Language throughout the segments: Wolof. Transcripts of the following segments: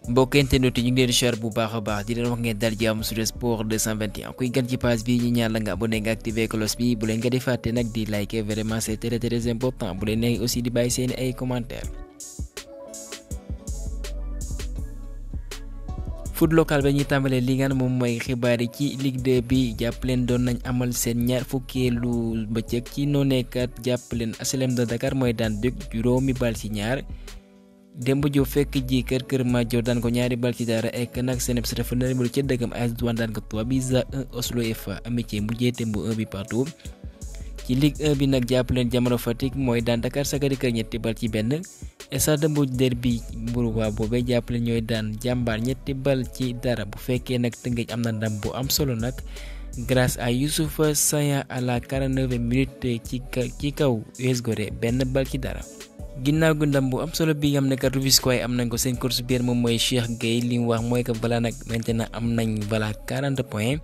mbokk internet yi ñu ngi leen di share bu baax a baax di leen wax ngeen dal jàmm sur sport 221 kuy gan ci page bi ñu ñaan la nga abonné nga activé cloche bi bu leen nga di fàtte nag di liker vraiment c'est très important bu leen neex aussi di bàyyi seeni ay commentaires. foot local ba ñuy tàmbalee li nga moom mooy xibaar yi ci Ligue 2 bi jàpp leen doon nañ amal seen ñaar fukkeelu bëccëg ci nooneekat jàpp leen HLM de Dakar mooy daan Duc juróomi bal ci ñaar. Demba Diop fekk ji kër Madior daan ko ñaari bal ci dara ek nag CNEPS dafa nëbëru ca dëggam AS Douanes daan ko 3-1 Oslo FA Amitié mujjee tembo 1 bi partout. ci Ligue 1 bi nag jàpp leen Jamono Fatick mooy daan Dakar Sacré-Cœur ñetti bal ci benn. Stade Mbour derby Mbourwa boobee jàpp leen ñooy daan Jàmbaar ñetti bal ci dara bu fekkee nag Tëngéej am na ndam bu am solo nag grâce à Youssoupha Sagne à la 49e minute ci kaw US Gorée benn bal ci dara. ginnaaw gu ndam bu am solo bi nga xam ne kat Rufisquois am nañ ko seen course biir moom mooy Cheikh Gueye li mu wax mooy que voilà nag maintenant am nañ voilà 40 points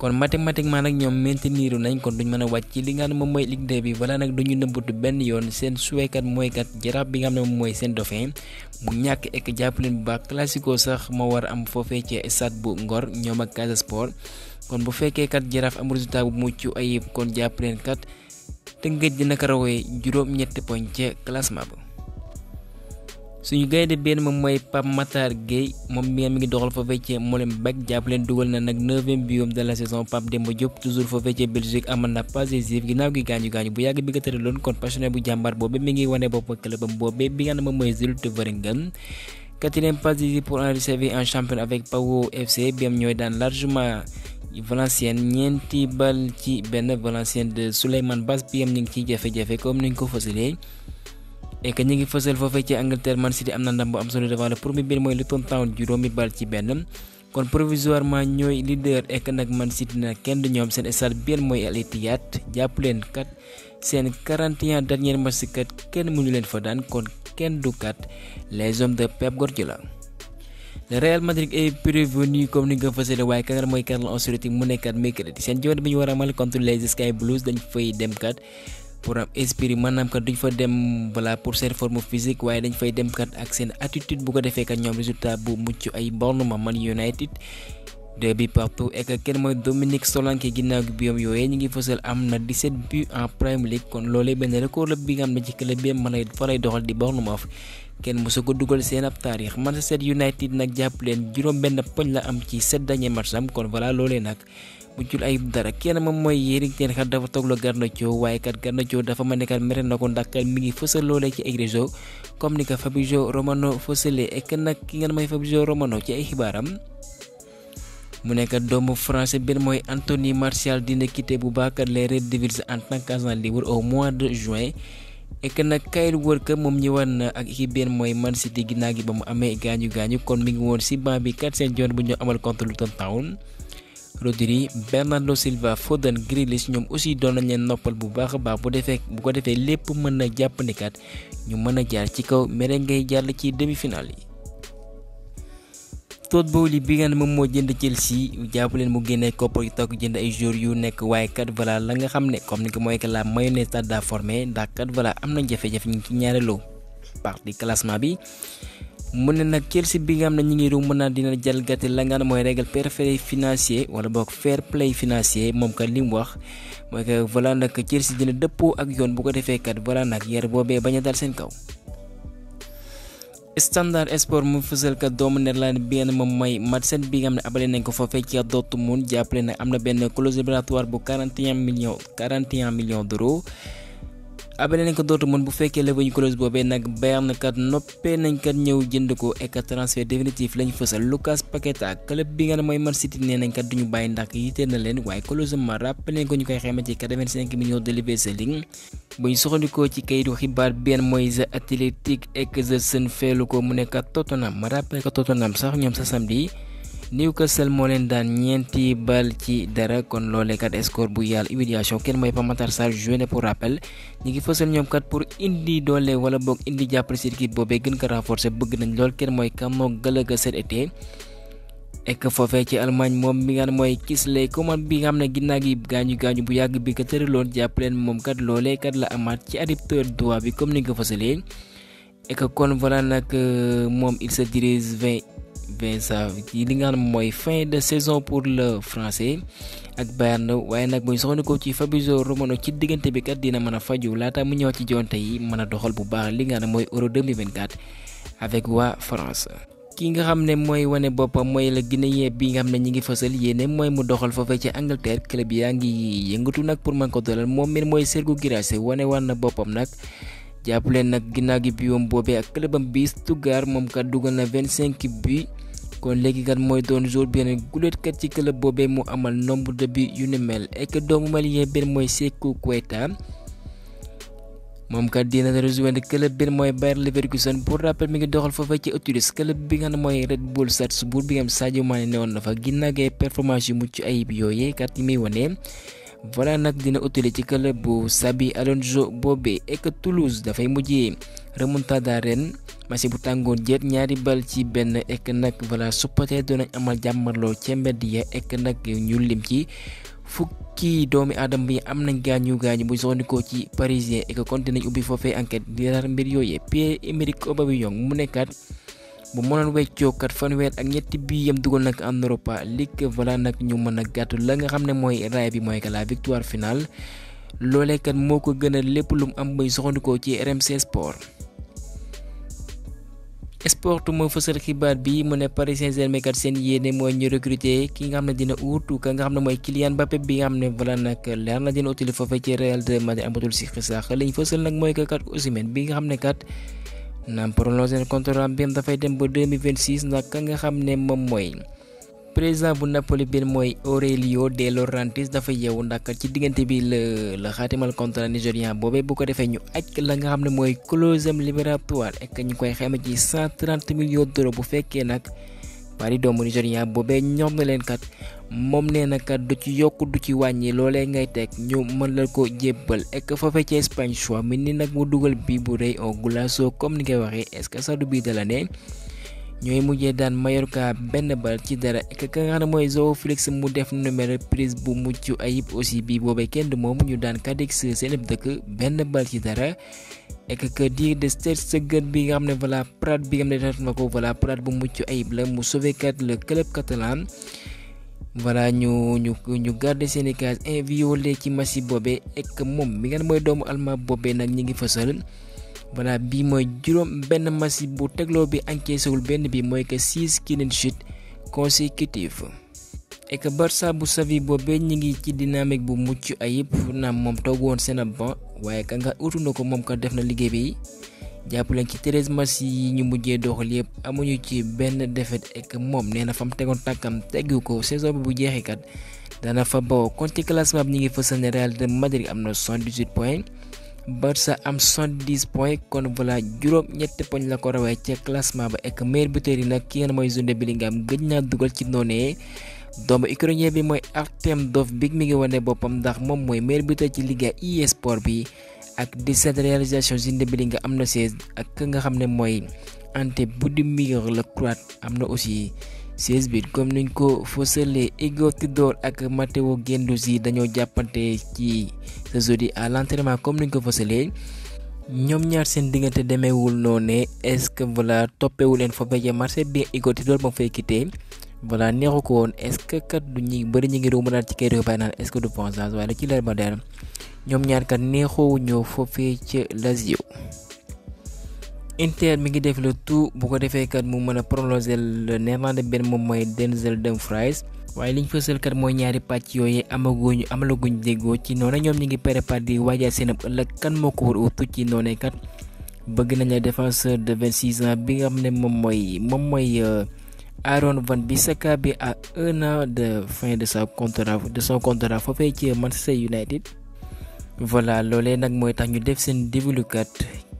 kon mathématiquement nag ñoom maintenir nañ kon duñ mën a wàcc ci li nga xam ne moom mooy Ligue 2 bi voilà nag duñu nëbbatu benn yoon seen suweekat mooy kat Jaraaf bi nga xam ne moom mooy seen dauphin mu ñàkk ek jàpp leen bu baax classico sax moo war a am foofee ci stade bu Ngor ñoom ak Casa Sport kon bu fekkee kat Jaraaf am résultat bu mucc ayib kon jàpp leen kat. Tëngéej dina ko rawee juróom-ñetti poñ ca classement ba suñu gaynde benn moom mooy Pape Matar Gueye moom mi ngi doxal foofee ca Molenbeek jàpp leen dugal na nag 9e but de la saison Pape Demba Diop toujours foofee ca Belgique amal na pas décisif ginnaaw gi gaañu bu yàgg bi nga tëraloon kon passionné bu jàmbaar boobe mi ngi wane bopp clubam boobe bi nga xam ne moom mooy Zulte Waregem 4e passe décisive pour Henri Saivet en champion avec Pau FC bi am ñooy daan largement Valenciennes ñeenti bal ci benn Valenciennes de Souleymane Basse bi am ñu ngi ciy jafe-jafe comme ni ñu ko fësalee et que ñu ngi fësal foofee ci Angleterre Man City am na ndam bu am solo devant le premier biir mooy Luton Town juróomi bal ci benn kon provisoirement ñooy leader et que nag Man City nag kenn du ñoom seen stade biir mooy Al Ittihad jàpp leen kat seen 41 dernier match kat kenn mënu leen fa daan kon kenn du kat les hommes de Pep Guardiola. Le Real Madrid est prévenu comme ni nga fësale waaye ka nga mooy Carlo Ancelotti mu nekkat mercredi seen joor bi ñu war a amal contre les Sky Blues dañ fay dem kat pour am esprit maanaam kat duñ fa dem voilà pour seen forme physique waaye dañ fay dem kat ak seen attitude bu ko defee kat ñoom résultat bu mucc ay Bournemouth Man United 2 buts partout et que kenn mooy Dominique Solanke ginnaaw gi biom yooyee ñu ngi fësal am na 17 buts en Premier League kon loolee benn record la bi nga xam ne ci club bi mën a fa lay doxal di Bournemouth kenn mësu ko dugal seen ab taarix Manchester United nag jàpp leen juróom benn poñ la am ci 7 derniers matchs am kon voilà loolee nag muccul ayib dara kenn moom mooy Erik ten Hag dafa toog la Garnacho waaye kat Garnacho dafa mën nekkat mere na ko ndax kat mi ngi fësal loolee ci ay réseau comme ni ko Fabrizio Romano fësalee ek nag ki nga mooy Fabrizio Romano ci ay xibaaram mu nekk doomu français bi mooy Anthony Martial dina quitté bu baax les Red Devils en tant qu'agent libre au mois de juin et que nag Kyle Walker moom ñëwaat na ak équipe benn mooy Man City ginnaaw gi ba mu amee gaañu kon mi ngi woon si banc bi kat seen joon bu ñu amal contre Luton Town. Rodri Bernardo Silva Foden Grealish ñoom aussi doon nañ leen noppal bu baax a baax bu ko defee lépp mën na jàpp ni kat ñu mën a jaar ci kaw mere ngay jàll ci demi-finale yi. Todd Boehly bi nga ne moom moo jënd Chelsea jàpp leen mu génnee koppar yu toog jënd ay joueurs yu nekk waaye kat voilà la nga xam ne comme ni ko mooy que la mayonnaise daa formé ndax kat voilà am na jafe-jafe ñu ngi ci ñaareelu partie classement bi mu ne nag Chelsea bi nga xam ne ñu ngi mën naa dina jalgati la nga xam ne mooy règle préféré financier wala boog fair play financier moom kat li mu wax mooy que voilà nag Chelsea dina dëppoo ak yoon bu ko defee kat voilà nag yar boobee bañ a dal seen kaw. Standard Sport mu fësal ka doomu Netherlands bi ngeen moom mooy Madsen bi nga xam ne abale nañ ko foofee ci Dortmund jàppale nag am na benn clause libératoire bu 41 millions d'euros abale nañ ko Dortmund bu fekkee levé ñu clause boobee nag Bayern kat noppee nañ kat ñëw jënd ko ek transfert définitif lañ fësal Lucas Paqueta club bi nga ne mooy Man City nee nañ kat duñu bàyyi ndax yitteel na leen waaye clause ma rappelé ko ñu koy xayma ci 85 millions de livres sterling bu ñu soxandikoo ci kayitu xibaar benn mooy The Athletic ak The Sun feelu ko mu nekk Tottenham ma rappelé ko Tottenham sax ñoom sa samedi Newcastle moo leen daan ñeenti bal ci dara kon loolee kat score bu yàlla humiliation kenn mooy Pape Matar Sarr joué pour rappel ñi ngi fësal ñoom kat pour indi doole wala boog indi jàppale ci équipe boobee gën ko renforcer bëgg nañ lool kenn mooy Kamo Gallagher cet été ek foofee ci Allemagne moom mi nga xam mooy Kingsley Coman bi nga xam ne ginnaaw gi gaañu bu yàgg bi ko tëraloon jàpp leen moom kat loolee kat la amaat ci adducteur droit bi comme ni nga ko fësalee et que kon voilà nag moom il se dirige Vincent ci li nga xam mooy fin de saison pour le français ak Bayern waaye nag buñ soxandikoo ci Fabrizio Romano ci diggante bi kat dina mën a faju laata mu ñëwaat ci jonte yi mën a doxal bu baax li nga xam mooy Euro 2024 avec waa France. ki nga xam ne mooy wane boppam mooy la Guinéen bi nga xam ne ñi ngi fësal yéene mooy mu doxal foofee ci Angleterre club yaa ngi yëngatu nag pour mën ko dolal moom mi mooy Sergio Guirassy wane war na boppam nag. jàpp leen nag ginnaaw gi biyoom boobee ak clubam bi Stuttgart moom kat dugal na 25 buts kon léegi kat mooy doon jour benn gulet kat ci club boobee mu amal nombre de buts yu ni mel ek doomu malien benn mooy Sékou Keita moom kat dina rejoindre club benn mooy Bayer Leverkusen pour rappel mi ngi doxal foofa ci Autriche club bi nga xam ne mooy Red Bull Salzbourg bi nga xam Sadio Mané newoon na fa ginnaaw gi performance yu mucc ayib yooyee kat yi muy wane. voilà nag dina utile ci club bu Xabi Alonso boobee ek Toulouse dafay mujjee remontada ren match bu tàngoon jët ñaari bal ci benn ek nag voilà supporter doon nañ amal jàmmarloo ca mbedd ya ek nag ñu lim ci fukki doomi aadama bi am nañ gaañu bu soxandikoo ci Parisien ek konte nañ ubbi foofee enquête di rar mbir yooyee Pierre-Emerick Aubameyang mu nekkaat bu mënoon weccoo kat fanweer ak ñetti bi yam dugal nag en Europa League voilà nag ñu mën a gàttu la nga xam ne mooy raay bi mooy que la victoire finale loolee kat moo ko gën a lépp lu mu am bay soxandikoo ci RMC Sport. Sport moo fësal xibaar bi mu ne Paris Saint-Germain kat seen yéene mooy ñu recruter ki nga xam ne dina uutu ka nga xam ne mooy Kylian Mbappé bi nga xam ne voilà nag leer na dina utile foofee ci Real de Madrid amatul si xisax lañ fësal nag mooy que kat Osimhen bi nga xam ne kat. naam prolongé contrat bi dafay dem ba 2026 ndax ka nga xam ne moom mooy président bu Napoli bi mooy Aurelio De Laurentiis dafa yeewu ndax ci diggante bi la xaatimal contrat nigérian boobee bu ko defee ñu aj la nga xam ne mooy clause libératoire ek ñu koy xayma ci 130 millions d'euros bu fekkee nag Paris doomu nigérian boobee ñoom na leen kat moom nee na kat du ci yokk du ci wàññi loolee ngay teg ñu mën la ko jébbal ek foofee ci Espagne choix mi ni nag mu dugal bii bu rëy au Golasso comme ni ngay waxee est-ce que sax du bii de l'année ñooy mujjee daan Mallorca benn bal ci dara ek ka nga xam ne mooy João Félix mu def numéro prise bu mucc ayib aussi bii boobee kenn du moom ñu daan Cadix seen dëkk benn bal ci dara ek que dire de Ter Stegen bi nga xam ne voilà Prat bi nga xam ne def na ko voilà Prat bu mucc ayib la mu sauvé kat le club catalan voilà ñu garder seeni case inviolé ci match boobee ek moom mi nga mooy doomu Allemand boobee nag ñi ngi fësal voilà bii mooy juróom benn match bu tegloo bi encaissé wul benn bi mooy que 6 clean sheet consécutif ek Barça bu Xavi boobee ñi ngi ci dynamique bu mucc ayib naam moom toog woon seen banc waaye ka nga utu na ko moom ka def na liggéey bi jàpp leen ci 13 match yi ñu mujjee doxal yëpp amuñu ci benn défaite ek moom nee na fam tegoon tànkam teggu ko saison bi bu jeexee kat dana fa bawoo kon ci classement bi ñu ngi fësal ne Real de Madrid am na 78 points Barça am 70 points kon voilà juróom ñetti poñ la ko rawee ca classement ba ek meilleur buteur yi nag ki nga mooy Jude Bellingham gëj naa dugal ci noonee doomu ukrainien bi mooy Artem Dovbyk mi ngi wane boppam ndax moom mooy meilleur buteur ci Liga e-sport bi ak 17 réalisation Jude Bellingham am na 16 ak ka nga xam ne mooy Ante Budimir le Croate am na aussi 16 bit comme niñ ko fësalee Igor Tudor ak Matteo Guendouzi dañoo jàppante ci ce jeudi à l'entraînement comme niñ ko fësalee ñoom ñaar seen diggante demeewul noonu est-ce que voilà toppewu leen fa béyee marché bi Igor Tudor ba fay quitté voilà neexu ko woon est-ce que kat du ñi bëri ñu ngi ruumanaat ci kër bay naan est-ce que du pensage waaye ci leer ba der ñoom ñaar kat neexoo ñëw foofee ca Lazio. Inter mi ngi def le tout bu ko defee kat mu mën a prolonger le néerlandais benn moom mooy Denzel Dumfries waaye liñ fësal kat mooy ñaari pàcc yooyu amalaguñ déggoo ci noonu ñoom ñi ngi préparé di waajal seen ëllëg kan moo ko war a utu ci noonu kat bëgg nañ la défenseur de 26 ans bi nga xam ne moom mooy Aaron Van Bissaka bi à 1 an de fin de son contrat foofee ci Manchester United. voilà loolee nag mooy tax ñu def seen début kat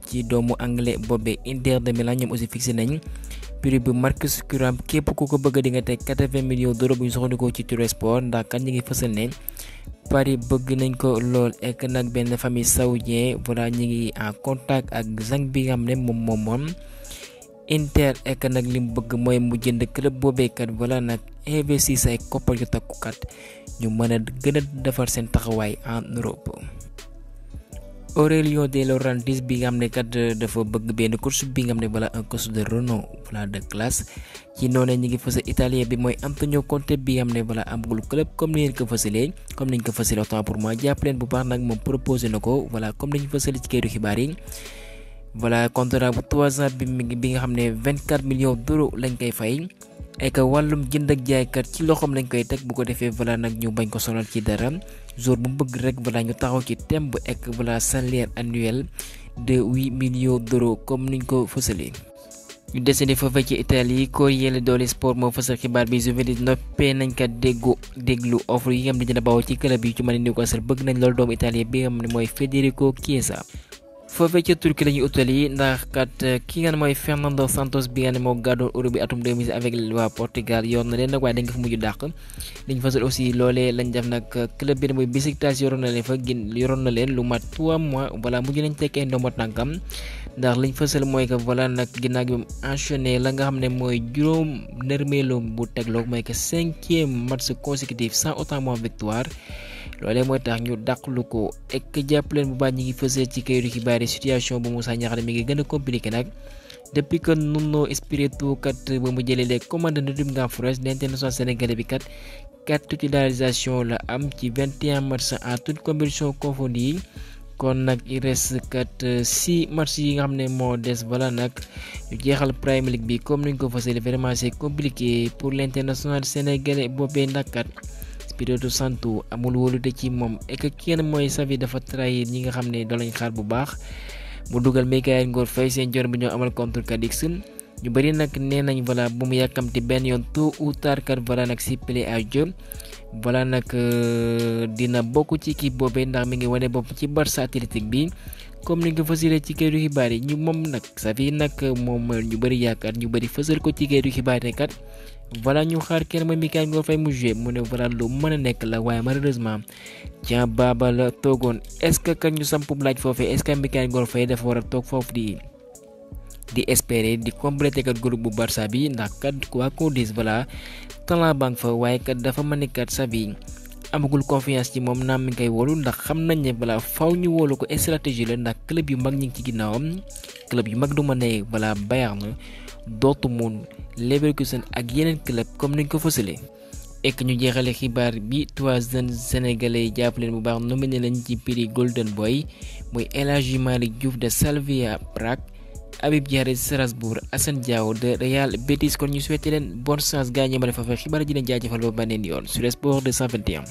ci doomu anglais boobee Inter de Milan ñoom aussi fixé nañ prix bu Marcus Thuram képp ku ko bëgg di nga teg 80 millions d'euros bu ñu soxandikoo ci Tuttosport ndax kan ñi ngi fësal ne Paris bëgg nañ ko lool ek nag benn famille saoudien voilà ñi ngi en contact ak Zhang bi nga xam ne moom Inter ek nag li mu bëgg mooy mu jënd club boobee kat voilà nag investir say koppar yu takkukat ñu mën a gën a defar seen taxawaay en Europe. Aurélien De Laurentiis bi nga xam ne kat dafa bëgg benn course bi nga xam ne voilà un course de renom voilà de classe ci noonu ñi ngi fësal italien bi mooy Antonio Conte bi nga xam ne voilà amagul club comme ni ngeen ko fësalee comme niñ ko fësalee autant pour moi jàpp leen bu baax nag moom proposé na ko voilà comme niñ fësale ci kayitu xibaar yi voilà contrat bu 3 ans bi nga xam ne 24 millions d'euros lañ koy fay. et que wàllum jënd ak jaaykat ci loxoom lañ koy teg bu ko defee voilà nag ñu bañ ko sonal ci dara jour bu bëgg rek voilà ñu taxaw ci thème bu ek voilà salaire annuel de 8 millions d'euros comme niñ ko fësalee. ñu desandi foofee ci Italie Corriere dello Sport moo fësal xibaar bi Juventus noppee nañ kat déglu offre yi nga xam ne dina bawoo ci club yi ci mën a Newcastle bëgg nañ loolu doomu Italien bi nga xam ne mooy Federico Chiesa. foofee ca Turquie la ñuy utali ndax kat ki nga ne mooy Fernando Santos bi nga ne moo gàddoon Euro bi atum 2006 avec waa Portugal yor na leen nag waaye dañ ko fa mujj dàq liñ fasal aussi loolee lañ def nag club bi mooy Besiktas yoroon na leen lu mat 3 mois voilà mujj nañ tekk ay ndombo tànkam ndax liñ fasal mooy que voilà nag ginnaaw bi mu enchaîné la nga xam ne mooy juróom nërmeelu bu tegloo mooy que 5e match consécutif sans autant moins victoire loolee mooy tax ñu dàqlu ko ek jàpp leen bu baax ñi ngi fësal ci kayitu xibaar yi situation bu Moussa Niakhaté mi ngi gën a compliqué nag depuis que Nuno Espirito kat ba mu jëlee les commandes de Nottingham Forest l'international sénégalais bi kat 4 titularisations la am ci 21 matchs en toute compétition confondue kon nag il reste kat 6 matchs yi nga xam ne moo des voilà nag ñu jeexal Premier League bi comme ni ñu ko fësale vraiment c'est compliqué pour l'international sénégalais boobee nag kat Espirito Santo amul wóolute ci moom et que kenn mooy Xavi dafa trahir ñi nga xam ne doo lañ xaar bu baax mu dugal Mikayil Ngor Faye seen joor bi ñoo amal contre Cadix ñu bëri nag nee nañ voilà bu mu yàkkamti benn yoon tôt ou tard kat voilà nag si play à jeu voilà nag dina bokk ci équipe boobee ndax mi ngi wane bopp ci Barça Athletic bi comme ni nga ko fësalee ci kayitu xibaar yi ñu moom nag Xavi nag moom ñu bëri yaakaar ñu bëri fësal ko ci kayitu xibaar yi kat voilà ñu xaar kenn mooy Mikayil Ngor Faye mu joué mu ne voilà lu mën a nekk la waaye malheureusement ca baaba la toogoon est-ce que kat ñu samp laaj foofee est-ce que Mikayil Ngor Faye dafa war a toog foofu di espérer di compléter kat groupe bu Barça bi ndax kat waa ko dis voilà talent banque fa waaye kat dafa mën ni kat Xavi amagul confiance ci moom naam mi ngi koy wóolu ndax xam nañ ne voilà faw ñu wóolu ko stratégie la ndax club yu mag ñi ngi ci ginnaawam club yu mag du ma ne voilà Bayern Dortmund Leverkusen ak yeneen club comme niñ ko fësalee. ek ñu jeexale xibaar bi 3 jeunes sénégalais yi jàpp leen bu baax nominé lañ ci prix Golden Boy muy El Hadji Malick Diouf de Slavia Prague Habib Diarra Strasbourg Assane Diao de Real Betis kon ñu souhaité leen bonne chance gaañoo ma defa fa xibaar ji leen jaajëfal ba beneen yoon sur Sport 221.